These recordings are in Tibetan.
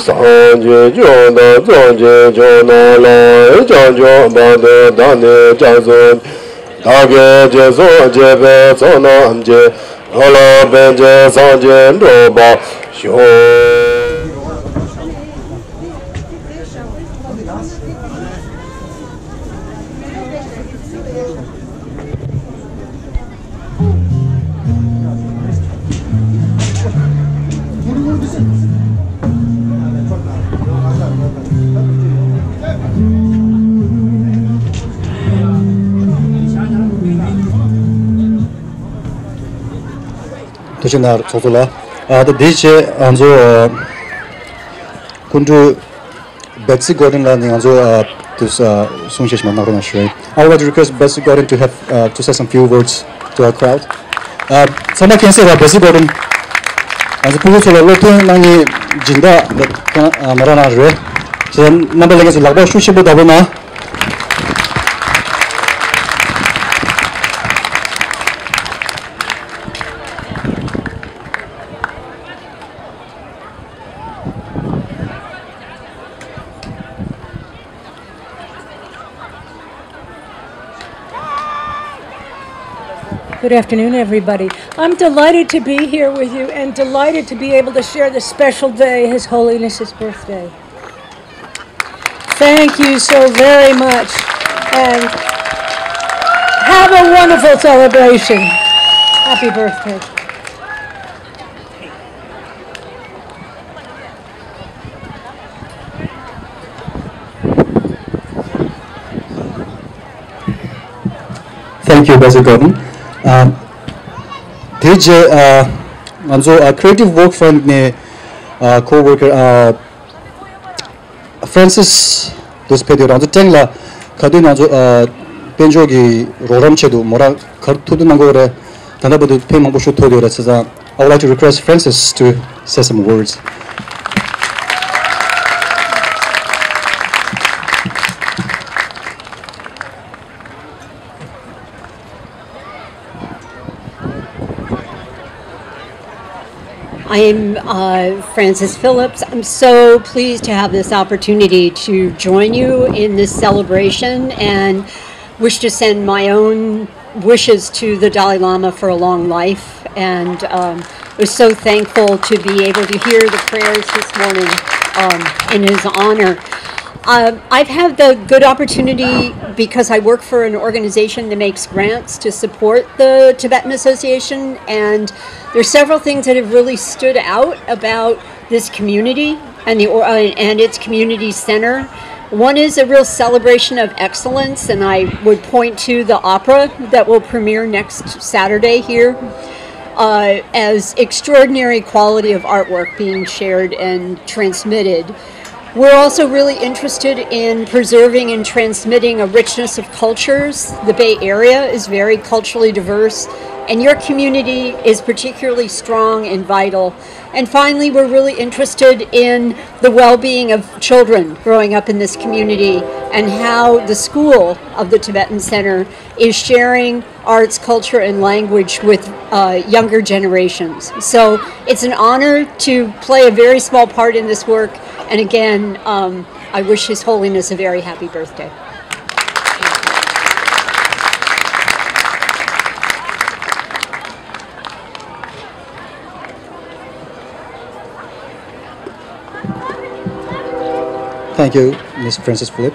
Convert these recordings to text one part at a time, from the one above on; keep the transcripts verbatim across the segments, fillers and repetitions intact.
སངས་རྒྱས་བཅོམ་ལྡན་རྫོགས་ཆེན་ཕྱོགས་ན་ལ། བྱང་ཆུབ་བར་དུ་བདག་ནི་སྐྱབས་སུ། བདག་གིས་སྦྱིན་སོགས་བགྱིས་པའི་ཚོགས་རྣམས་ཀྱིས། འགྲོ་ལ་ཕན་ཕྱིར་སངས་རྒྱས་འགྲུབ་པར་ཤོག། ཐུགས་རྗེ་གནང་ཚོགས་གཙོ་ལགས། ཨ་ད་དེའི་རྗེས་ང་ཚོ་ཨ་སྐུ་མགྲོན་Betsy Gordon ལགས་ནས་ང་ཚོ་ཨ་དུས་ཨ་གསུང་བཤད་ཞིག་མ་གནང་རོགས་གནང་ཞུ། I would like to request Betsy Gordon to have uh, to say some few words to our crowd. ཨ་ཚང་མ་མཁྱེན་གསལ་རེད། Betsy Gordon ང་ཚོ་ཕྲུ་གུ་ཚོ་ལ་སློབ་སྟོན་གནང་མཁན་སྦྱིན་བདག་ཨ་མོ་རང་རང་རེད། ཁྱེད་རྣམ་པ་ལྷན་རྒྱས་ཚོ་ལག་པ་ཤུགས་ཆེན་པོ་བརྡབ་རོགས་གནང་། Good afternoon, everybody. I'm delighted to be here with you and delighted to be able to share this special day, His Holiness's birthday. Thank you so very much, and have a wonderful celebration. Happy birthday. Thank you, Betsy Gordon. ཨ་དེ་རྗེས་ཨ་ང་ཚོ་ཨ་Creative Work Front ནས་ཨ་co-worker ཨ་Francis དུས་ཕེབས་དུས་རང་ཚོ་ཀྲེང་ལ་ག་དུས་ང་ཚོ་ཨ་དཔལ་འབྱོར་གྱི་རོགས་རམ་ཆེད་དུ་མོ་རང་ག་རེ་ཐུགས་འདུན་གནང་དགོས་རེད། ད་ལྟ་བར་དུ་ཕན་མང་པོ་ཞིག་ཐོགས་ཡོད་རེད་བྱས་ཙང་། I would like to request Francis to say some words. I'm uh, Frances Phillips. I'm so pleased to have this opportunity to join you in this celebration and wish to send my own wishes to the Dalai Lama for a long life. And um, we're so thankful to be able to hear the prayers this morning um, in his honor. Uh, I've had the good opportunity because I work for an organization that makes grants to support the Tibetan Association, and there's several things that have really stood out about this community and the uh, and its community center. One is a real celebration of excellence, and I would point to the opera that will premiere next Saturday here uh, as extraordinary quality of artwork being shared and transmitted. We're also really interested in preserving and transmitting a richness of cultures. The Bay Area is very culturally diverse, and your community is particularly strong and vital. And finally, we're really interested in the well being of children growing up in this community and how the school of the Tibetan Center is sharing arts, culture, and language with uh, younger generations. So it's an honor to play a very small part in this work. And again, um, I wish His Holiness a very happy birthday. Thank you, Miss Frances Philip.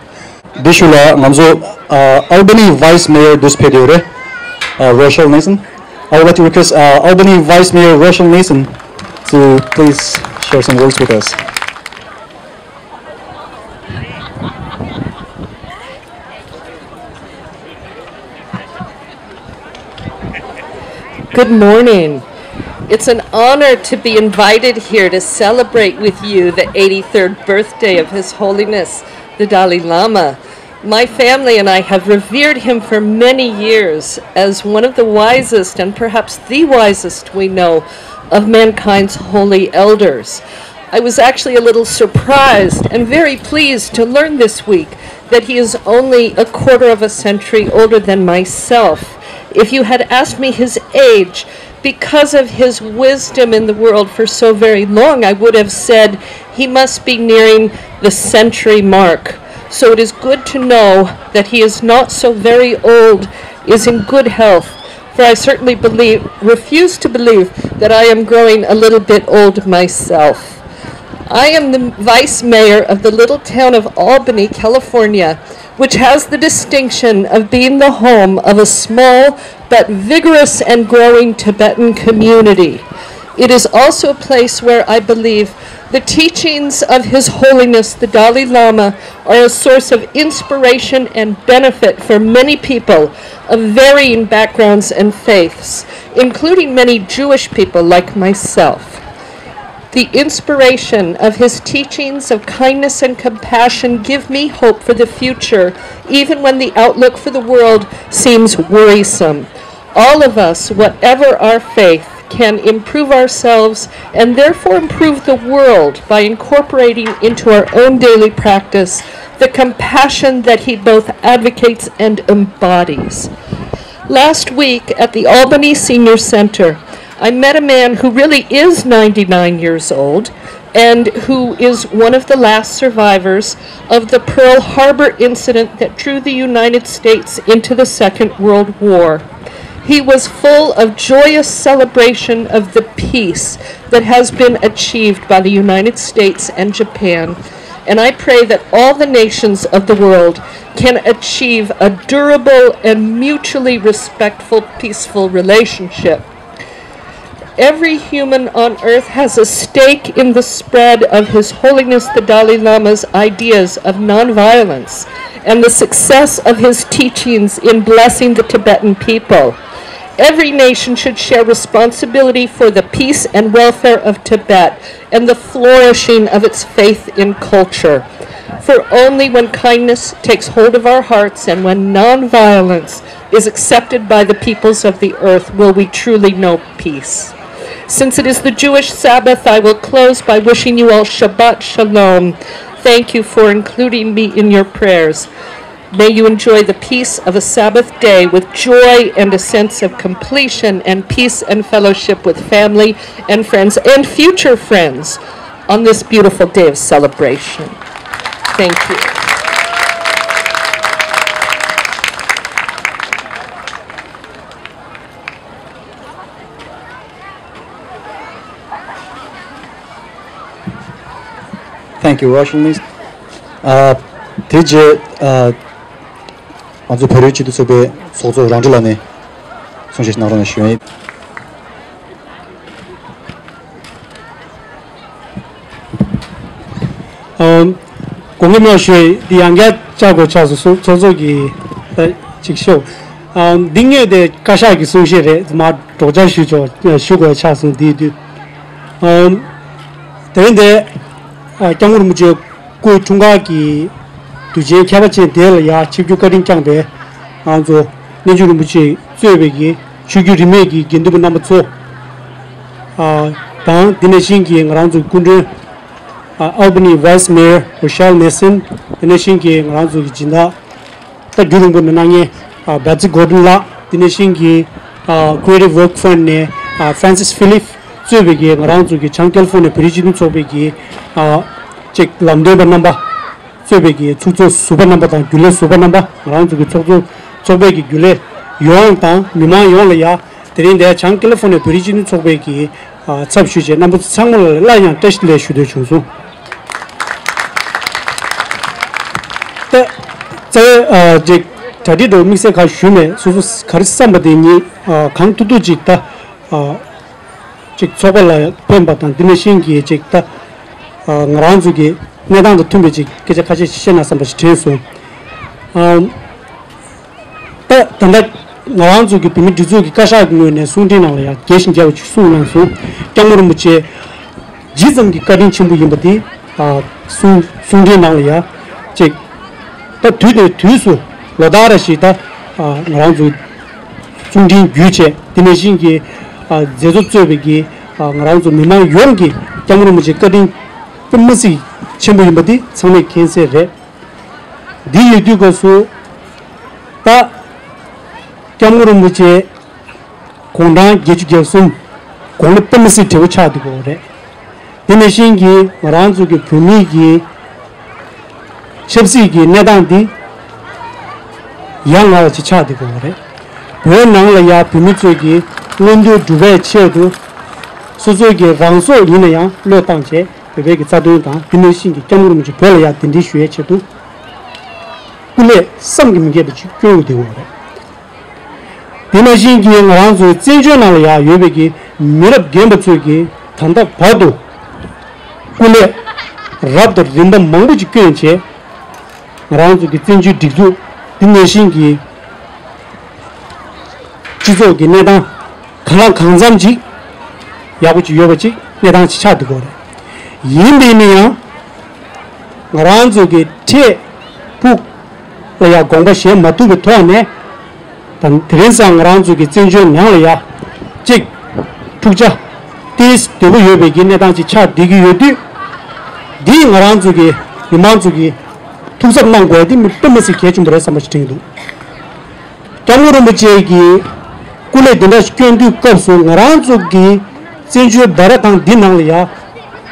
འདི་ཞུ་ལ་ང་ཚོ་ཨ་Albany Vice Mayor དུས་ཕེབས་ཡོད་རེད། ཨ་Rochelle Nelson. I would like to request uh, Albany Vice Mayor Rochelle Nelson to please share some words with us. Good morning. It's an honor to be invited here to celebrate with you the eighty-third birthday of His Holiness the Dalai Lama. My family and I have revered him for many years as one of the wisest and perhaps the wisest we know of mankind's holy elders. I was actually a little surprised and very pleased to learn this week that he is only a quarter of a century older than myself. If you had asked me his age, Because of his wisdom in the world for so very long, I would have said he must be nearing the century mark. So it is good to know that he is not so very old, is in good health, for I certainly believe, refuse to believe that I am growing a little bit old myself. I am the vice mayor of the little town of Albany, California, which has the distinction of being the home of a small but vigorous and growing Tibetan community. It is also a place where I believe the teachings of His Holiness the Dalai Lama are a source of inspiration and benefit for many people of varying backgrounds and faiths, including many Jewish people like myself. The inspiration of his teachings of kindness and compassion give me hope for the future, even when the outlook for the world seems worrisome. All of us, whatever our faith, can improve ourselves and therefore improve the world by incorporating into our own daily practice the compassion that he both advocates and embodies. Last week at the Albany Senior Center, I met a man who really is ninety-nine years old and who is one of the last survivors of the Pearl Harbor incident that drew the United States into the Second World War. He was full of joyous celebration of the peace that has been achieved by the United States and Japan, and I pray that all the nations of the world can achieve a durable and mutually respectful, peaceful relationship. Every human on earth has a stake in the spread of His Holiness the Dalai Lama's ideas of nonviolence and the success of his teachings in blessing the Tibetan people. Every nation should share responsibility for the peace and welfare of Tibet and the flourishing of its faith and culture. For only when kindness takes hold of our hearts and when nonviolence is accepted by the peoples of the earth will we truly know peace. Since it is the Jewish Sabbath, I will close by wishing you all Shabbat Shalom. Thank you for including me in your prayers. May you enjoy the peace of a Sabbath day with joy and a sense of completion and peace and fellowship with family and friends and future friends on this beautiful day of celebration. Thank you. Thank you, Russian Miss. ཨ། དེ་རྗེས་ཨ། ང་ཚོའི་བོད་རིགས་སྤྱི་མཐུན་ཚོགས་པའི་ཚོགས་གཙོ་རང་འདྲི་ལགས་ནས་གསུང་བཤད་གནང་རོགས་གནང་ཞུ་ཡ་ཡིན། ཨམ། དགོངས་དག་མ་ཞུ་ཡ་འདི་ཡང་བསྐྱར་བཅར་དགོས་ཆགས་སོང་། ཚོགས་གཙོ་གིས་ད་ཅིག་ཤོད། ཨམ། འདི་ངས་དེ་བཀའ་ཤག་གི་གསུང་བཤད་རེད། མར་སྒྲོག་སྦྱང་ཞུ་ཆོག་ཞུ་དགོས་ཆགས་སོང་། དེའི་དུས། ཨམ། དེ་རིང་དེ་ཨ། སྐྱབས་མགོན་རིན་པོ་ཆེ་སྐུའི་འཁྲུངས་སྐར་གྱི་དུས་ཆེན་ཁྱད་པར་ཅན་དེ་ལ་ཡར་ཆིབས་བསྒྱུར་བཀའ་དྲིན་བསྐྱངས་པའི་ང་ཚོ་རྣལ་འབྱོར་རིན་པོ་ཆེས་གཙོས་པའི་གི་ཆོས་བརྒྱུད་རིས་མེད་ཀྱི་དགེ་འདུན་པ་རྣམ་པ་ཚོ། ཨ། དང་དེ་ནང་བཞིན་གྱི་ང་རང་ཚོའི་སྐུ་མགྲོན། ཨ། Albany Vice Mayor Rochelle Mason། དེ་ནང་བཞིན་གྱི་ང་རང་ཚོ་གི་སྦྱིན་བདག་ད་རྒྱུན་རིང་པོ་ནས་གནང་མཁན། ཨ། Betsy Gordon་ལགས། དེ་ནང་བཞིན་གྱི་ཨ། Creative Work Fund་ནས་ཨ། Francis Philip་གཙོས་པའི་གི་ང་རང་ཚོ་གི་བྱང་ཀེ་ལི་ཧྥོ་ནི་ཡ་བོད་རིགས་སྤྱི་མཐུན་ཚོགས་པའི་གི་ཨ། ཅིག་ལམ་སྟོན་པ་རྣམ་པ། གཙོས་པའི་གི་ཚོགས་གཙོ་ཟུར་པ་རྣམ་པ་དང་རྒྱུན་ལས་ཟུར་པ་རྣམ་པ། ང་རང་ཚོ་གི་ཚོགས་གཙོ་ཚོགས་པའི་གི་རྒྱུན་ལས་ཡོངས་དང་མི་མང་ཡོངས་ལ་ཡ། དེ་རིང་འདིར་བྱང་ཀེ་ལི་ཧྥོ་ནི་ཡ་བོད་རིགས་སྤྱི་མཐུན་ཚོགས་པའི་གི་ཨ། ཚབ་ཞུས་བྱས་རྣམ་པ་ཚོ་ཚང་མ་ལ་སླར་ཡང་བཀྲ་ཤིས་བདེ་ལེགས་ཞུ་འདོད་བྱུང་སོང་། ད་རྩ་བའི་ཨ། ཅིག་གྲ་སྒྲིག་འདྲ་བོ་དམིགས་བསལ་ཁག་ཞུས་མེད། སོ་སོ་ག་རེ་བསམ་པ་དེ་ཉིད་ཨ། གང་ཐུབ་ཐུབ་ཅིག་ད་ཨ། ཅིག་ཚོགས་པ་ལ་ཕན་པ་དང་དེ་ནང་བཞིན་གྱི་ཅིག་ད་ཨ། ང་རང་ཚོ་གི་གནས་སྟངས་དང་མཐུན་པའི་ཅིག་སྐད་ཆ་ཁ་ཤས་ཤིག་བཤད་ན་བསམ་པ་ཞིག་དྲན་སོང་། ཨ། ད་ད་ལྟ་ང་རང་ཚོ་གི་བོད་མིའི་སྒྲིག་འཛུགས་ཀྱི་བཀའ་ཤག་གི་ངོས་ནས་གསུང་འཕྲིན་ནང་ལ་ཡང་རྒྱས་ཤིང་རྒྱས་པ་ཅིག་གསུངས་གནང་སོང་། སྐྱབས་མགོན་རིན་པོ་ཆེ་ཇི་ཙམ་གྱི་བཀའ་དྲིན་ཆེན་པོ་ཡིན་པ་དེ་ཨ། གསུང་གསུང་འཕྲིན་ནང་ལ་ཡང་ཅིག་ད་དུས་ནས་དུས་སུ་ལོ་ལྟར་རེ་བཞིན་ད་ཨ། ང་རང་ཚོ་གསུང་འཕྲིན་བརྒྱུད་བྱས། དེ་ནང་བཞིན་གྱི་ཨ། མཛད་གཙོ་གཙོས་པའི་གི་ཨ། ང་རང་ཚོ་མི་མང་ཡོངས་ཀྱིས་སྐྱབས་མགོན་རིན་པོ་ཆེའི་བཀའ་དྲིན་དཔེ་མི་སྲིད་ཆེན་པོ་ཡིན་པ་འདི་ཚང་མས་མཁྱེན་གསལ་རེད། འདི་ཡོད་དུས་སྐབས་སུ་ད་སྐྱབས་མགོན་རིན་པོ་ཆེ་དགུང་གྲངས་བརྒྱད་ཅུ་གྱ་གསུམ་ གོང་ལ་དཔེ་མི་སྲིད་བགྲེས་པོ་ཆགས་བསྡད་ཀྱི་ཡོད་རེད། དེ་ནང་བཞིན་གྱི་ང་རང་ཚོ་གི་བོད་མི་གི་ཆབ་སྲིད་ཀྱི་གནས་སྟངས་འདི་ཡ་ང་བ་ཅིག་ཆགས་བསྡད་ཀྱི་ཡོད་རེད། བོད་ནང་ལ་ཡ་བོད་མི་ཚོས་ཀྱི་མངོན་འདོད་སྒྲུབ་པའི་ཆེད་དུ་སོ་སོ་གི་རང་སྲོག་ཡིན་ན་ཡང་བློས་བཏང་བྱས་བོད་པའི་གི་རྩ་དོན་དང་དེ་ནང་བཞིན་གྱི་སྐྱབས་མགོན་རིན་པོ་ཆེ་བོད་ལ་ཡ་གདན་འདྲེན་ཞུ་ཡའི་ཆེད་དུ་སྐུ་ལས་བསམ་གྱིས་མི་ཁྱབ་པ་ཅིག་བསྐྱོན་ཡོད་བསྡད་ཀྱི་ཡོད་རེད། དེ་ནང་བཞིན་གྱི་ང་རང་ཚོའི་བཙན་བྱོལ་ནང་ལ་ཡང་ཡོད་པའི་གི་མི་རབས་རྒན་པ་ཚོས་ཀྱི་ད་ལྟ་བར་དུ་སྐུ་ལས་རབ་དང་རིམ་པ་མང་པོ་ཅིག་བསྐྱོན་བྱས། ང་རང་ཚོ་གི་བཙན་བྱོལ་སྒྲིག་འཛུགས་འདི་ནང་བཞིན་གྱི་སྤྱི་ཚོགས་ཀྱི་གནས་སྟངས་གང་ལ་གང་འཚམ་ཅིག་ཡག་པོ་ཅིག་ཡོད་པ་ཅིག་གནས་སྟངས་ཅིག་ཆགས་འདུག་གོ་རེད། ཡིན་པས་ན་ཡང་ང་རང་ཚོ་གི་འཕྲལ་ཕུགས་ལ་ཡང་དགོངས་པ་བཞེས་མ་ཐུབ་པའི་ཐོག་ནས། ད་དེ་རིང་སང་ང་རང་ཚོ་གི་བཙན་བྱོལ་ནང་ལ་ཡ་གཅིག་འཁྲུག་ཆ་ཏོག་ཙམ་བདེ་པོ་ཡོད་པའི་གི་གནས་སྟངས་ཅིག་ཆགས་བསྡད་ཀྱི་ཡོད་དུས། འདིས་ང་རང་ཚོ་གི་མི་མང་ཚོ་གི་ཐུགས་འཚབ་གནང་དགོས་ཡ་འདི་མི་དཔེ་མི་སྲིད་གལ་ཆེན་པོ་རེད་བསམ་པ་ཞིག་དྲན་གྱི་འདུག་སྐྱབས་མགོན་རིན་པོ་ཆེ་གི་སྐུ་ལས་འདི་འདྲ་ཞིག་བསྐྱོན་དུས་སྐབས་སུ་ང་རང་ཚོ་གི་བཙན་བྱོལ་སྦ་ར་ཐང་འདི་ནང་ལ་ཡ་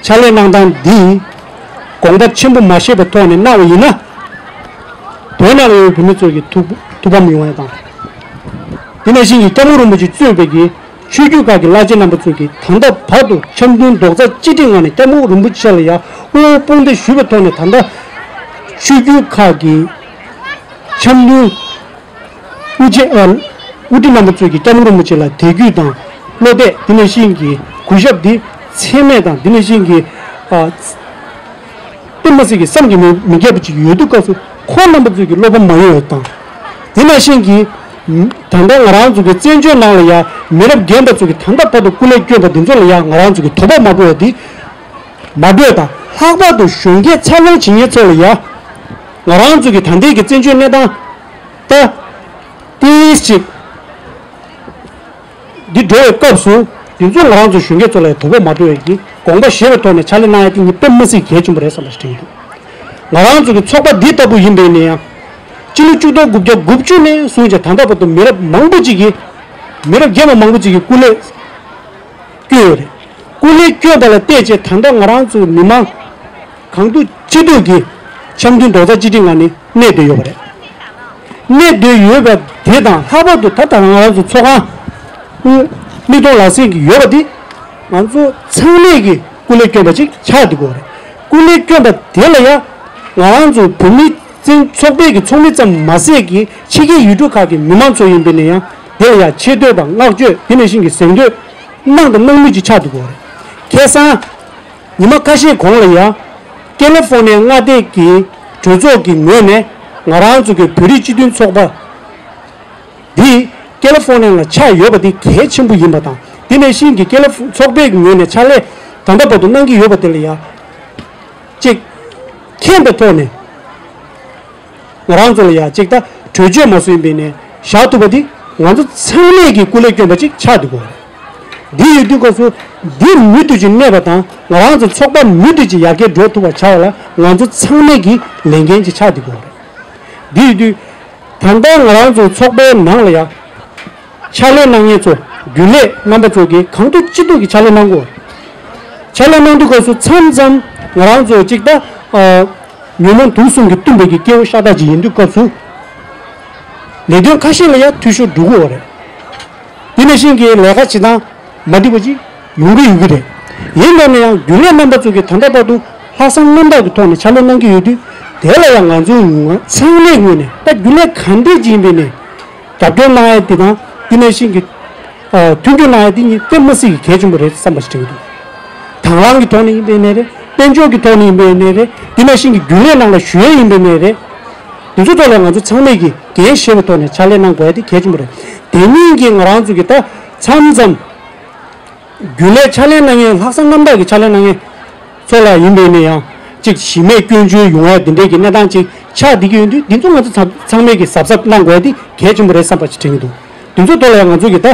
ཕྱག་ལས་གནང་སྟངས་འདི་དགོངས་པ་ཆེན་པོ་མ་བཞེས་པའི་ཐོག་ནས་གནང་བ་ཡིན་ན། བོད་ནང་ལ་ཡོད་པའི་བོད་མི་ཚོ་གི་ཐུགས་ཐུགས་ཕམ་ཡོང་ཡ་དང་། དེ་ནང་བཞིན་གྱི་སྐྱབས་མགོན་རིན་པོ་ཆེ་གཙོས་པའི་གི་ཆོས་བརྒྱུད་ཁག་གི་བླ་ཆེན་རྣམ་པ་ཚོས་ཀྱི་ད་ལྟ་བར་དུ་འཆམ་མཐུན་རྡོག་རྩ་གཅིག་སྒྲིལ་ངང་ནས་སྐྱབས་མགོན་རིན་པོ་ཆེ་ལ་ཡ་དབུ་འོག་དཔུང་འདེགས་ཞུས་པའི་ཐོག་ནས་ད་ལྟ་ཆོས་བརྒྱུད་ཁག་གི་འཆམ་མཐུན་དབུ་ཆེ་ཨ་དབུ་ཁྲིད་རྣམ་པ་ཚོས་ཀྱི་སྐྱབས་མགོན་རིན་པོ་ཆེ་ལ་དད་གུས་དང་བློ་གཏད། དེ་ནང་བཞིན་གྱི་གུས་ཞབས་འདི་ཚད་མེད་དང་། དེ་ནང་བཞིན་གྱི་ཨ་དཔེ་མ་སྲིད་ཀྱི་བསམ་གྱིས་མི་མི་ཁྱབ་པ་ཅིག་ཡོད་དུས་སྐབས་སུ་ཁོང་རྣམ་པ་ཚོས་ཀྱི་བློ་ཕམ་མ་ཡོང་བ་དང་། དེ་ནང་བཞིན་གྱི་ད་ལྟ་ང་རང་ཚོ་གི་བཙན་བྱོལ་ནང་ལ་ཡ་མི་རབས་རྒན་པ་ཚོས་ཀྱི་ད་ལྟ་བར་དུ་སྐུ་ལས་བསྐྱོན་པ་འདི་ཚོ་ལ་ཡ་ང་རང་ཚོ་གི་དོགས་པ་མ་དགོས་པ་འདི་མ་དགོས་དང་། ལྷག་པར་དུ་གཞོན་སྐྱེས་འཚར་ལོངས་བྱེད་མཁན་ཚོ་ལ་ཡ་ང་རང་ཚོ་གི་ད་ལྟའི་གི་བཙན་བྱོལ་གནས་སྟངས་ད་ཏིས་ཅིག་འདི་འགྲོ་བའི་སྐབས་སུ་འདི་ཚོ་ང་རང་ཚོ་གཞོན་སྐྱེས་ཚོ་ལ་དོགས་པ་མ་འགྲོ་བའི་གི་དགོངས་པ་བཞེས་པའི་ཐོག་ནས་ཕྱག་ལས་གནང་ཡ་དེ་ངས་དཔེ་མི་སྲིད་གལ་ཆེན་པོ་རེད་བསམ་པ་ཞིག་དྲན་གྱི་འདུག་ང་རང་ཚོ་གི་ཚོགས་པ་འདི་ལྟ་བུ་ཡིན་པས་ན་ཡང་སྤྱི་ལོ་གཅིག་སྟོང་དགུ་བརྒྱ་དགུ་བཅུ་ནས་བཟུང་བྱས་ད་ལྟ་བར་དུ་མི་རབས་མང་པོ་ཅིག་གིས་མི་རབས་རྒན་པ་མང་པོ་ཅིག་གིས་སྐུ་ལས་བསྐྱོན་ཡོད་རེད། སྐུ་ལས་བསྐྱོན་པ་ལ་བལྟས་བྱས་ད་ལྟ་ང་རང་ཚོ་མི་མང་གང་ཐུབ་ཅི་ཐུབ་ཀྱིས་འཆམ་མཐུན་རྡོག་རྩ་གཅིག་སྒྲིལ་ངང་ནས་གནས་བསྡད་ཡོད་པ་རེད། གནས་བསྡད་ཡོད་པ་དེ་དང་ལྷག་པར་དུ་ད་ལྟ་ང་རང་ཚོ་ཚོགས་ཁང་དབུ་མིག་མཐོང་ལག་ཟིན་གྱི་ཡོད་པ་འདི་ང་ཚོ་ཚང་མས་ཀྱི་སྐུ་ལས་བསྐྱོན་པ་ཅིག་ཆགས་བསྡད་ཡོད་རེད། སྐུ་ལས་བསྐྱོན་པ་དེ་ལ་ཡང་ང་རང་ཚོ་བོད་མི་བཙན་ཚོགས་པའི་གི་ཚོགས་མི་ཙམ་མ་ཟད་ཀྱི་ཕྱི་རྒྱལ་ཡུལ་གྲུ་ཁག་གི་མི་མང་ཚོ་ཡིན་པས་ན་ཡང་དེ་ལ་ཡང་ཆེ་བསྟོད་དང་བསྔགས་བརྗོད་དེ་ནང་བཞིན་གྱི་གཟེངས་བསྟོད་གནང་དང་གནང་མུས་ཀྱི་ཆགས་འདུག་གོ། ཁ་སང་ཉི་མ་ཁ་ཤས་གོང་ལ་ཡང་ཀེ་ལི་ཧྥོ་ནི་ཡ་མངའ་སྡེ་གི་གྲོས་ཚོགས་ཀྱི་ངོས་ནས་ང་རང་ཚོ་གི་བོད་རིགས་སྤྱི་མཐུན་ཚོགས་པ་འདི་ཀེ་ལི་ཧྥོ་ནི་ཡ་ལ་ཆགས་ཡོད་པ་འདི་གལ་ཆེན་པོ་ཡིན་པ་དང་དེ་ནང་བཞིན་གྱི་ཀེ་ལི་ཧྥོ་ཚོགས་པའི་ངོས་ནས་ཕྱག་ལས་ད་ལྟ་བར་དུ་གནང་གི་ཡོད་པ་དེ་ལ་ཡང་ཅིག་མཁྱེན་པའི་ཐོག་ནས། ང་རང་ཚོ་ལ་ཡ་གཅིག་ད་གྲོས་ཆོད་མ་བཟོས་པའི་ནས་བཞག་ཐུབ་པ་འདི་ང་ཚོ་ཚང་མས་ཀྱི་སྐུ་ལས་བསྐྱོན་པ་ཅིག་ཆགས་འདུག་གོ། འདི་ཡོད་དུས་སྐབས་སུ་འདི་མུ་མཐུད་ཅིག་གནས་པ་དང་ང་རང་ཚོ་ཚོགས་པ་མུ་མཐུད་ཅིག་ཡར་རྒྱས་འགྲོ་ཐུབ་པ་བྱ་བ་ལ་ང་ཚོ་ཚང་མས་ཀྱི་ལས་འགན་ཅིག་ཆགས་འདུག་གོ། འདི་ཡོད་དུས་ད་ལྟ་ང་རང་ཚོ་ཚོགས་པའི་ནང་ལ་ཡ། ཕྱག་ལས་གནང་མཁན་ཚོ་རྒྱུན་ལས་རྣམ་པ་ཚོ་གིས་གང་ཐུབ་ཅི་ཐུབ་ཀྱི་ཕྱག་ལས་གནང་དགོས། ཕྱག་ལས་གནང་དུས་སྐབས་སུ་མཚམས་མཚམས་ང་རང་ཚོ་གཅིག་ད་ཨ་ཉོན་མོངས་དུག་གསུམ་གྱིས་བསྟུན་པའི་གི་སྐྱེ་བོ་ཤ་སྟག་ཅིག་ཡིན་དུས་སྐབས་སུ་ལས་དོན་ཁ་ཤས་ལ་ཡང་འཐུས་ཤོར་འགྲོ་གི་ཡོད་རེད། དེ་ནང་བཞིན་གྱི་ལས་ཀ་བྱེད་སྟངས་མ་འགྲིག་པ་ཅིག་ཡོང་གི་ཡོད་ཀྱི་རེད། ཡིན་ན་ཡང་རྒྱུན་ལས་རྣམ་པ་ཚོ་གིས་ད་ལྟ་བར་དུ་ལྷག་བསམ་རྣམ་དག་གི་ཐོག་ནས་ཕྱག་ལས་གནང་གི་ཡོད་དུས་དེ་ལ་ཡང་ང་ཚོའི་ངོས་ཚང་མའི་ངོས་ནས་ད་རྒྱུན་ལས་ག་འདྲས་ཅིག་ཡིན་པའི་ནས། རྒྱབ་སྐྱོར་གནང་ཡ་དེ་དང་དེ་ནང་བཞིན་གྱི་ཨ་མཐུན་འགྱུར་གནང་ཡ་དེ་གཉིས་དཔེ་མི་སྲིད་ཀྱི་གལ་ཆེན་པོ་རེད་བསམ་པ་ཞིག་དྲན་གྱི་འདུག་དང་བླངས་ཀྱི་ཐོག་ནས་ཡིན་པའི་གནས་རེད། དཔལ་འབྱོར་གྱི་ཐོག་ནས་ཡིན་པའི་གནས་རེད། དེ་ནང་བཞིན་གྱི་རྒྱུན་ལས་ནང་ལ་ཞུགས་ཡ་ཡིན་པའི་གནས་རེད། དེ་ཚོ་ཐོག་ལ་ང་ཚོ་ཚང་མས་ཀྱི་འགན་བཞེས་པའི་ཐོག་ནས་ཕྱག་ལས་གནང་དགོས་ཡ་དེ་གལ་ཆེན་པོ་རེད། དེ་མིན་གྱི་ང་རང་ཚོ་གི་ད་མཚམས་མཚམས། རྒྱུན་ལས་ཕྱག་ལས་གནང་མཁན་ལྷག་བསམ་རྣམ་དག་གི་ཕྱག་ལས་གནང་མཁན་ཚོ་ལ་ཡིན་པས་ན་ཡང་གཅིག་གཞི་མེད་སྐྱོན་བརྗོད་ཡོང་ཡ་འདི་འདྲའི་གི་གནས་སྟངས་ཅིག་ཆགས་བསྡད་ཀྱི་ཡོད་དུས་འདི་ཚོ་ང་ཚོ་ཚང་ཚང་མས་ཀྱི་གཟབ་གཟབ་གནང་དགོས་ཡ་འདི་གལ་ཆེན་པོ་རེད་བསམ་པ་ཅིག་དྲན་གྱི་འདུག་འདི་ཚོ་ཐོག་ལ་ཡང་ང་ཚོ་གི་ད་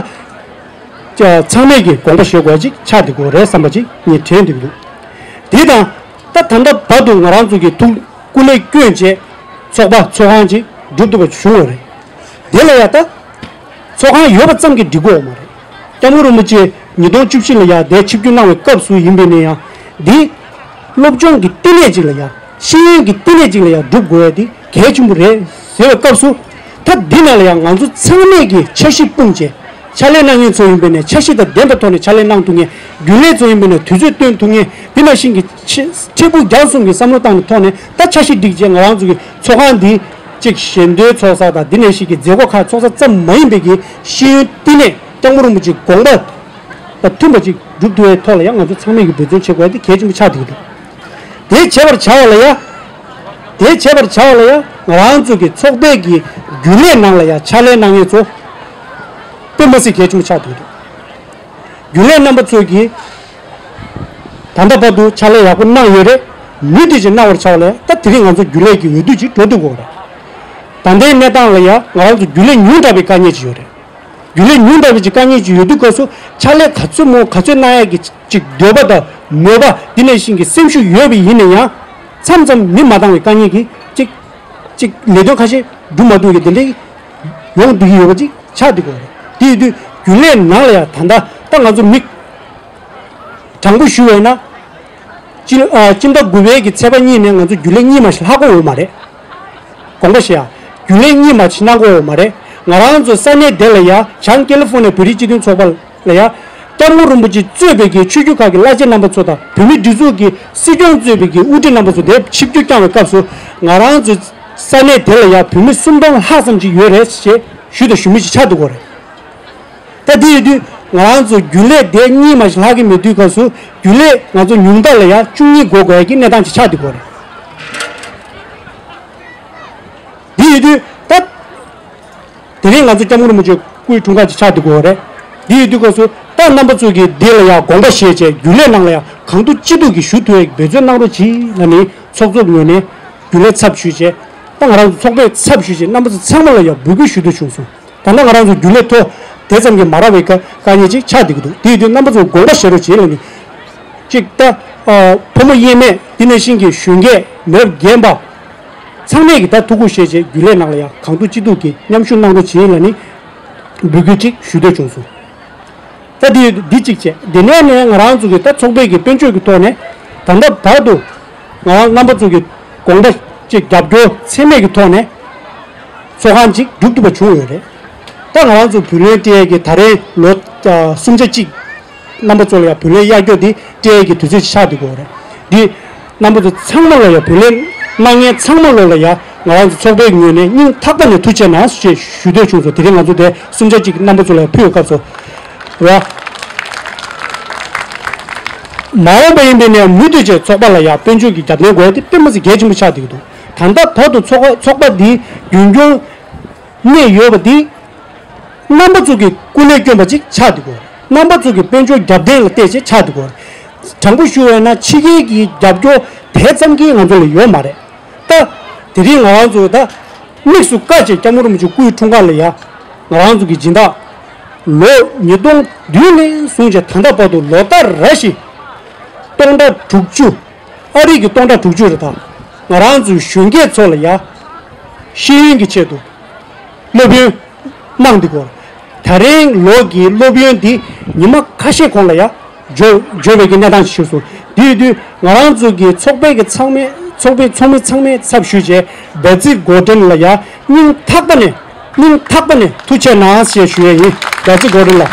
ཚང་མས་ཀྱི་དགོངས་པ་བཞེས་དགོས་ཡ་ཅིག་ཆགས་བསྡད་ཀྱི་ཡོད་རེད་བསམ་པ་ཅིག་ངས་དྲན་བསྡད་ཀྱི་འདུག་དེ་དང་ད་ད་ལྟ་བར་དུ་ང་རང་ཚོ་གི་ཐུགས་སྐུ་ལས་བསྐྱོན་བྱས་ཚོགས་པ་ཚོགས་ཁང་ཅིག་འགྲུབ་ཐུབ་པ་བྱུང་བ་རེད། དེ་ལ་ཡ་ད། ཚོགས་ཁང་ཡོད་པ་ཙམ་གྱིས་འགྲིག་གི་ཡོད་མ་རེད། སྐྱབས་མགོན་རིན་པོ་ཆེ་ ཉིས་སྟོང་བཅུ་བཞི་ལ་ཡང་དེ་ཆིབས་བསྒྱུར་གནང་བའི་སྐབས་སུ་ཡིན་པས་ན་ཡང་འདི། སློབ་སྦྱོང་གི་བསྟི་གནས་ཅིག་ལ་ཡང་ཤེས་ཡོན་གྱི་བསྟི་གནས་ཅིག་ལ་ཡང་སྒྲུབ་དགོས་ཡ་དེ་གལ་ཆེན་པོ་རེད་ཟེར་བའི་སྐབས་སུ། ད་འདི་ནང་ལ་ཡང་ང་ཚོ་ཚང་མས་ཀྱི་འཆར་གཞི་སྤུངས་བྱས། ཕྱག་ལས་གནང་མཁན་ཚོ་ཡིན་པས་ན་འཆར་གཞི་དང་ལྡན་པའི་ཐོག་ནས་ཕྱག་ལས་གནང་ཐུབ་མཁན། རྒྱུན་ལས་ཚོ་ཡིན་པས་ན་དུས་ཚོད་བཏོན་ཐུབ་མཁན། འདི་ནང་བཞིན་གྱི་ཆེ་འཕྲལ་ཕུགས་རྒྱང་གསུམ་གྱི་བསམ་བློ་བཏང་བའི་ཐོག་ནས་ད་འཆར་གཞི་སྒྲིག་བྱས་ང་རང་ཚོ་གི་ཚོགས་ཁང་འདི་གཅིག་ཞལ་འདོན་ཚོགས་ས་དང་འདི་ནང་བཞིན་གྱི་མཛད་སྒོ་ཁག་ཚོགས་ས་ཙམ་མ་ཡིན་པའི་གི་ཤེས་ཡོན་བསྟི་གནས་སྐྱབས་མགོན་རིན་པོ་ཆེའི་དགོངས་པ་དང་མཐུན་པ་ཅིག་སྒྲུབ་ཐུབ་པའི་ཐོག་ལ་ཡང་ང་ཚོ་ཚང་མས་ཀྱི་འབད་བརྩོན་བྱེད་དགོས་ཡ་དེ་གལ་ཆེན་པོ་ཆགས་བསྡད་ཀྱི་འདུག་དེ་བྱེད་པར་བྱ་བ་ལ་ཡ། དེ་བྱེད་པར་བྱ་བ་ལ་ཡ་ང་རང་ཚོ་གི་ཚོགས་པའི་གི་རྒྱུན་ལས་ནང་ལ་ཡ་ཕྱག་ལས་གནང་མཁན་ཚོ་དཔེ་མ་སྲིད་གལ་ཆེན་པོ་ཆགས་བསྡད་ཀྱི་འདུག་རྒྱུན་ལས་རྣམ་པ་ཚོས་ཀྱིས་ད་ལྟ་བར་དུ་ཕྱག་ལས་ཡག་པོ་གནང་ཡོད་རེད། མུ་མཐུད་ཅིག་གནང་བར་བྱ་བ་ལས་ད་དེ་རིང་ང་ཚོ་རྒྱུན་ལས་ཀྱི་འོས་བསྡུ་ཅིག་འགྲོ་ཐུབ་དགོས་རེད། ད་ལྟའི་གནས་སྟངས་ལ་ཡང་ང་རང་ཚོ་རྒྱུན་ལས་ཉུང་དྲགས་པའི་དཀའ་ངལ་ཅིག་ཡོད་རེད། རྒྱུན་ལས་ཉུང་དྲགས་པའི་ཅིག་དཀའ་ངལ་ཅིག་ཡོད་དུས་སྐབས་སུ་ཕྱག་ལས་ག་ཚོད་མང་ག་ཚོད་གནང་ཡག་གི་ཅིག་འདོད་པ་དང་མོས་པ་འདི་ནང་བཞིན་གྱི་སེམས་ཤུགས་ཡོད་པ་ཡིན་ན་ཡང་མཚམས་མཚམས་མི་མ་འདང་བའི་དཀའ་ངལ་གྱིས་ཅིག་ཅིག་ལས་དོན་ཁ་ཤས་སྒྲུབ་མ་ཐུབ་ཀྱི་དེ་འདྲའི་ཡོང་བསྡད་ཀྱི་ཡོད་པ་ཅིག་ཆགས་བསྡད་ཀྱི་ཡོད་རེད། དེ་ཡོད་དུས་རྒྱུན་ལས་ནང་ལ་ཡང་ད་ལྟ་ད་ང་ཚོ་མི། དྲང་པོ་ཞུ་བས་ན། སྤྱི་ཨ་སྤྱི་ཟླ་དགུ་པའི་གི་ཚེས་པ་གཉིས་ནས་ང་ཚོ་རྒྱུན་ལས་གཉིས་མ་ཞིག་ལྷག་གི་ཡོད་མ་རེད། དགོངས་པ་བཞེས་ཨ། རྒྱུན་ལས་གཉིས་མ་ཞིག་གནང་གི་ཡོད་མ་རེད། ང་རང་ཚོ་ས་གནས་དེ་ལ་ཡ་བྱང་ཀེ་ལི་ཧྥོ་ནི་ཡ་བོད་རིགས་སྤྱི་མཐུན་ཚོགས་པ་ལ་ཡ། སྐྱབས་མགོན་རིན་པོ་ཆེ་གཙོས་པའི་གི་ཆོས་བརྒྱུད་ཁག་གི་བླ་ཆེན་རྣམ་པ་ཚོ་དང་བོད་མིའི་སྒྲིག་འཛུགས་ཀྱི་སྲིད་སྐྱོང་གཙོས་པའི་གི་དབུ་ཁྲིད་རྣམ་པ་ཚོ་དེ་ཆིབས་བསྒྱུར་བསྐྱངས་པའི་སྐབས་སུ་ང་རང་ཚོ་ས་གནས་དེ་ལ་ཡ་བོད་མི་སུམ་སྟོང་ལྷག་ཙམ་ཅིག་ཡོད་རེད་ཅེས་ཞུས་དང་ཞུ་མུས་ཅིག་ཆགས་འདུག་གོ་རེད། ད་དེ་ཡོད་དུས་ང་རང་ཚོ་རྒྱུན་ལས་དེ་གཉིས་མ་ཞིག་ལྷག་གི་མེད་དུས་སྐབས་སུ་རྒྱུན་ལས་ང་ཚོ་ཉུང་མཐའ་ལ་ཡང་བཅུ་གཉིས་དགོས་དགོས་ཡ་གི་གནས་སྟངས་ཅིག་ཆགས་བསྡད་ཀྱི་ཡོད་རེད། དེ་ཡོད་དུས་ད་དེ་རིང་ང་ཚོ་སྐྱབས་མགོན་རིན་པོ་ཆེ་སྐུའི་འཁྲུངས་སྐར་ཅིག་ཆགས་བསྡད་ཀྱི་ཡོད་རེད། དེ་ཡོད་དུས་སྐབས་སུ་ད་རྣམ་པ་ཚོ་གིས་འདི་ལ་ཡང་དགོངས་པ་བཞེས་བྱས་རྒྱུན་ལས་ནང་ལ་ཡང་གང་ཐུབ་ཅི་ཐུབ་ཀྱིས་ཞུགས་ཐུབ་ཡ་གི་འབད་བརྩོན་གནང་རོགས་གྱིས་ལབ་ནས་ཚོགས་གཙོ་ངོས་ནས་རྒྱུན་ལས་ཚབ་ཞུས་བྱས་ད་ང་རང་ཚོ་ཚོགས་པའི་ཚབ་ཞུས་བྱས་རྣམ་པ་ཚོ་ཚང་མ་ལ་ཡང་འབོད་སྐུལ་ཞུ་འདོད་བྱུང་སོང་། ད་ལྟ་ང་རང་ཚོ་རྒྱུན་ལས་ཐོ་དེ་ཙམ་གྱིས་མ་རག་པའི་དཀའ་དཀའ་ངལ་ཅིག་ཆགས་བསྡད་ཀྱི་འདུག་དེ་ཡོད་དུས་རྣམ་པ་ཚོ་དགོངས་པ་བཞེས་རོགས་བྱེད་ལབ་ནས། གཅིག་ད་ཨ་ཕོ་མོ་དབྱེར་མེད་དེ་ནང་བཞིན་གྱི་གཞོན་སྐྱེས་མི་རབས་རྒན་པ་ཚང་མས་ཀྱི་ད་ཐུགས་ཁུར་བཞེས་བྱས་རྒྱུན་ལས་ནང་ལ་ཡང་གང་ཐུབ་ཅི་ཐུབ་ཀྱིས་མཉམ་ཞུགས་གནང་རོགས་བྱེད་ལབ་ནས་འབོད་སྐུལ་ཅིག་ཞུ་འདོད་བྱུང་སོང་། ད་དེ་འདི་གཅིག་བྱས་དེ་ནས་ནས་ང་རང་ཚོ་གི་ད་ཚོགས་པའི་གི་དཔལ་འབྱོར་གྱི་ཐོག་ནས་ད་ལྟ་བར་དུ་ང་རང་རྣམ་པ་ཚོ་གི་དགོངས་པ་ཅིག་རྒྱབ་སྐྱོར་ཚད་མེད་ཀྱི་ཐོག་ནས་ཚོགས་ཁང་ཅིག་སྒྲུབ་ཐུབ་པ་བྱུང་ཡོད་རེད། ད་ང་རང་ཚོ་བུ་ལོན་སྤྲད་ཡས་ཀྱི་ད་རེས་ལོ་ཨ་གསུམ་ཆ་གཅིག་རྣམ་པ་ཚོ་ལ་ཡང་བུ་ལོན་གཡར་སྐྱོར་འདི་སྤྲད་ཡས་ཀྱི་དུས་ཚོད་ཅིག་ཆགས་བསྡད་ཀྱི་ཡོད་རེད། འདི་རྣམ་པ་ཚོ་ཚང་མ་ལ་ཡང་བུ་ལོན་གནང་མཁན་ཚང་མ་ལ་ཡང་ང་རང་ཚོ་ཚོགས་པའི་ངོས་ནས་སྙིང་ཐག་པ་ནས་ཐུགས་རྗེ་གནང་ཞེས་ཞུ་འདོད་བྱུང་སོང་། དེ་རིང་ང་ཚོ་དེ་གསུམ་ཆ་གཅིག་རྣམ་པ་ཚོ་ལ་ཕུལ་བའི་སྐབས་སུ་རེད་བ། མ་འོངས་པ་ཡིན་པའི་ནས་མུ་མཐུད་བྱས་ཚོགས་པ་ལ་ཡང་དཔལ་འབྱོར་གྱི་རྒྱབ་རྟེན་དགོས་ཡ་དེ་དཔེ་མ་སྲིད་གལ་ཆེན་པོ་ཆགས་བསྡད་ཀྱི་འདུག་ད་ལྟ་བར་དུ་ཚོགས་ཚོགས་པ་འདི་རྒྱུན་སྐྱོང་གནས་ཡོད་པ་འདི་རྣམ་པ་ཚོ་གི་སྐུ་ལས་བསྐྱོན་པ་ཅིག་ཆགས་བསྡད་ཀྱི་ཡོད་རེད། རྣམ་པ་ཚོ་གི་དཔལ་འབྱོར་རྒྱབ་རྟེན་ལ་བལྟས་བྱས་ཆགས་བསྡད་ཀྱི་ཡོད་རེད། དྲང་པོ་ཞུ་བ་ཡིན་ན་ཕྱི་རྒྱལ་གྱི་རྒྱབ་སྐྱོར་དེ་ཙམ་གྱིས་ང་ཚོ་ལ་ཡོད་མ་རེད། ད་དེ་རིང་ང་རང་ཚོ་ད་དམིགས་སུ་བཀར་བྱས་སྐྱབས་མགོན་རིན་པོ་ཆེ་སྐུའི་འཁྲུངས་སྐར་ལ་ཡ་ང་རང་ཚོ་གི་སྦྱིན་བདག་ལོ་ཉིས་སྟོང་བདུན་ནས་བཟུང་བྱས་ད་ལྟ་བར་དུ་ལོ་ལྟར་རེ་བཞིན་སྟོང་ཕྲག་དྲུག་ཅུ། ཨ་རི་གི་སྟོང་ཕྲག་དྲུག་ཅུ་རེ་དང་། ང་རང་ཚོའི་གཞོན་སྐྱེས་ཚོ་ལ་ཡ། ཤེས་ཡོན་གྱི་ཆེད་དུ། སློབ་ཡོན་གནང་འདུག་གོ། ད་རིང་ལོ་གི་སློབ་ཡོན་འདི་ཉི་མ་ཁ་ཤས་གོང་ལ་ཡ། འབྱོར་འབྱོར་བའི་གི་གནས་སྟངས་ཤིག་བྱུང་སོང་། དེ་ཡོད་དུས་ང་རང་ཚོ་གི་ཚོགས་པའི་གི་ཚང་མས་ཚོགས་པའི་ཚོགས་མི་ཚང་མས་ཚབ་ཞུས་བྱས་བེ་ཙི་གོ་ཏྲན་ལ་ཡ་སྙིང་ཐག་པ་ནས། སྙིང་ཐག་པ་ནས་ཐུགས་རྗེ་གནང་ཞེས་ཞུ་ཡས་ཡིན། རྒྱ་ཚིག་གོ་རིམ་ལ།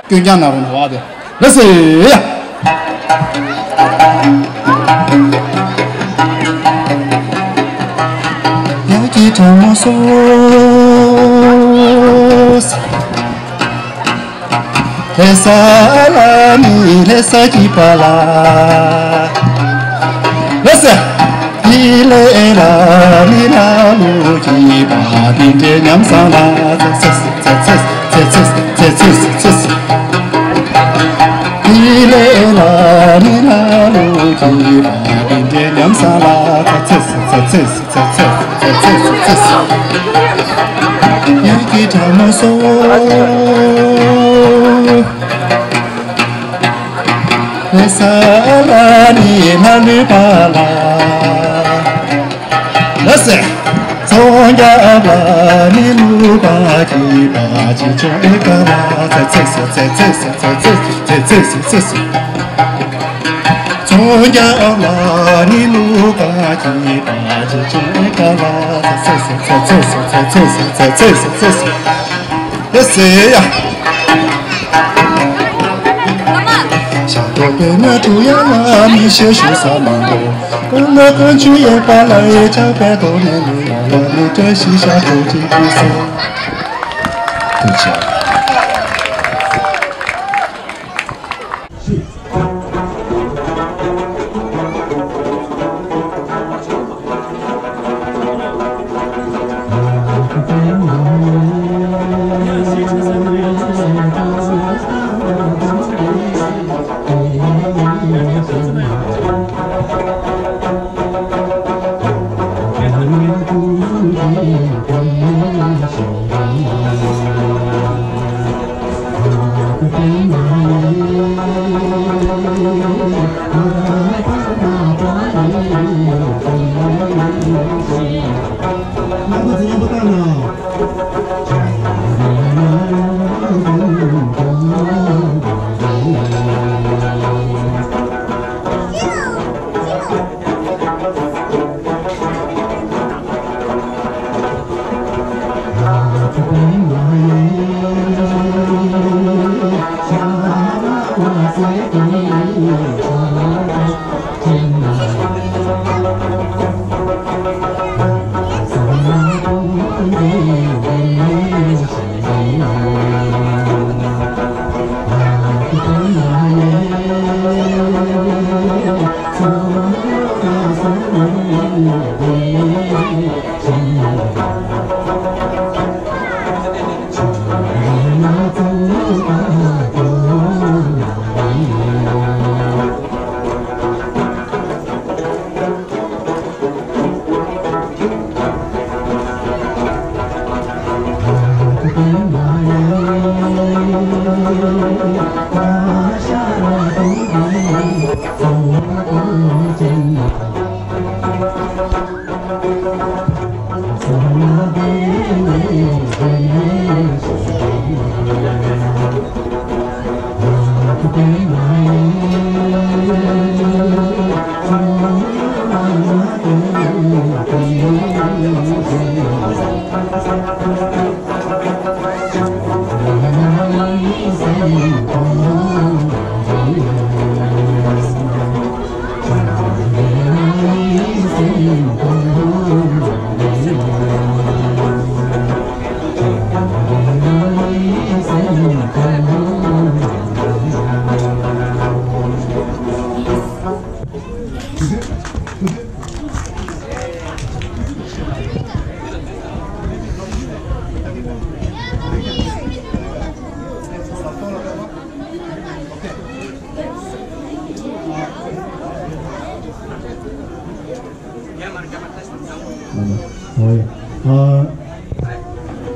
ཀུན་ཀྱང་ན་རུ་ན་བ་དེ་ལ་སེ་ཡ། ཡ་ཀི་ཁྲ་མོ་སོ། ལྷ་ས་ལ་ནི་ལྷ་ས་ཀྱི་པ་ལ། ལྷ་ས། ཧི་ལེ་ལ་ནི་ལ་ལུ་ཀྱི་པ་དི་འདྲེ་ཉམས་སང་ལ་ཚེ་ཚེ་ཚེ་ཚེ་ཚེ་ཚེ་ཚེ་ཚེ། ཧི་ལེ་ལ་ནི་ལ་ལུ་ཀྱི་པ་དི་འདྲེ་ཉམས་སང་ལ་ཚེ་ཚེ་ཚེ་ཚེ། ཚེ་ཚེ་ཚེ་ཚེ་ཚེ། ཡ་ཀི་ཁྲ་མོ་སོ། ལྷ་ས་ལ་ནི་ལྷ་ལུས་པ་ལ། ལ་སེ། ཚོང་རྒྱབ་ལ་ནི་ལུག་པ་ཀི་པ་ཅི་ཅོ་ཨེ་ཀ་ལ་ཚེ་ཚེ་ཚེ་ཚེ་ཚེ་ཚེ་ཚེ་ཚེ་ཚེ། ཚོང་རྒྱབ་ལ་ནི་ལུག་པ་ཀི་པ་ཅི་ཅོ་ཨེ་ཀ་ལ་ཚེ་ཚེ་ཚེ་ཚེ་ཚེ་ཚེ་ཚེ་ཚེ། ཨེ་སེ་ཡ། ཤ་ཏོ་པེ་ན་ཏུ་ཡ་ལ་མི་ཤེས་ཤུ་ས་མ་འདུག་ཀུན་ལ་ཀུན་ཆུ་ཡོད་པ་ལ་ཨེ་ཆ་པེ་ཏོ་ནི་ལུ་ཡ་ལ་ནི་བཀྲ་ཤིས་ཤ་ཏོ་ཅི་ཀུ་སོ། ཐུགས་རྗེ་ཆེ། ཨ།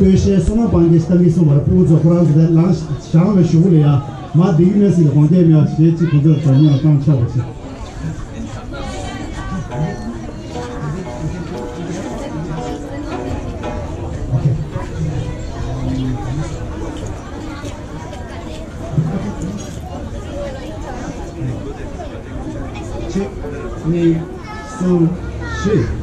སྟོད་གཞས་བསོད་ནམས་དཔལ་མགོན་ཞིག་གཏམ་གྱིས་གསུངས་པར། སྤུ་གུ་ཚོ་ཁོ་རང་ཚོ་དེ་ལངས་བཞེངས་པའི་གཞུག་གུ་ལ་ཡ་མར་བསྡད་ཀྱི་མེད་ཟེར་ལ་དགོངས་འགལ་མེད་པ་ཞེས་ཅིག་ཁོ་ཚོར་དྲང་སྙོམས་ལ་བཏང་ཆོག་པ་བྱེད། ཨོ་ཁེ། གཅིག་གཉིས། གསུམ། བཞི།